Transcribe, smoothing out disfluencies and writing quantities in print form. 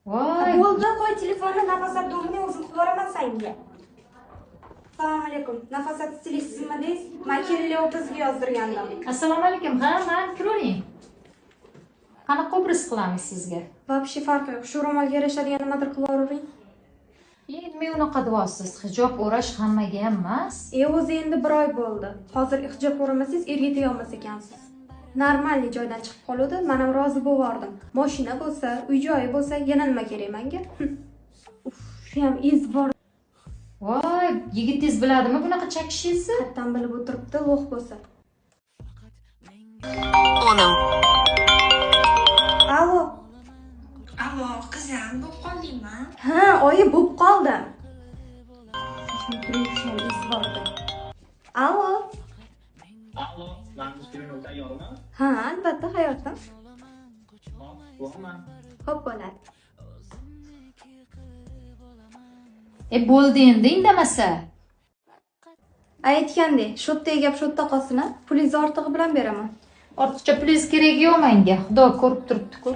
Voy. Bo'ldi, qo'y telefonni, Nafosat domini o'zim qilib yuboraman senga. Assalomu alaykum. Nafosat stilistsizmi deysiz? Man kelinlik obrazga yozdirgandim. Assalomu alaykum. Ha, man kiravering. Qanaqa obraz qilamiz sizga? Вообще farqi yo'q. Shu ro'molga yarashadigan nimadir qilib yuboravering. Nima unaqa deyapsiz? Hijob o'rash hammaga ham emas. O'zi endi bir oy bo'ldi. Hozir hijob o'ramasangiz, erga tegolmas ekansiz. Нормальный joydan chiqib qoluvdi, men ham rozi bo'vordim. Mashina bo'lsa, uy joyi bo'lsa, yana nima kerak menga? Uf, shu ham iz bor. Voy, yigitingiz biladimi bunaqa chakishingizni? Qayerdan bilib o'tiribdi, лох bo'lsa. O'nim. Allo. Alo, qizim, bo'lib qoldingmi? Ha, oyi, bo'lib qoldim. Shu ham iz bordi. Allo. Allo, mani tayyormi? Ha, albatta, hayotim. Hop, bo'laman. Xo'p bo'ladi. Bo'ldi endi indamasa. Aytgandek, shu yerdagi gap shu yerda qolsin, a? Pulingizni ortig'i bilan beraman. Ortiqcha pulingiz keragi yo'q menga. Xudo ko'rib turibdi-ku.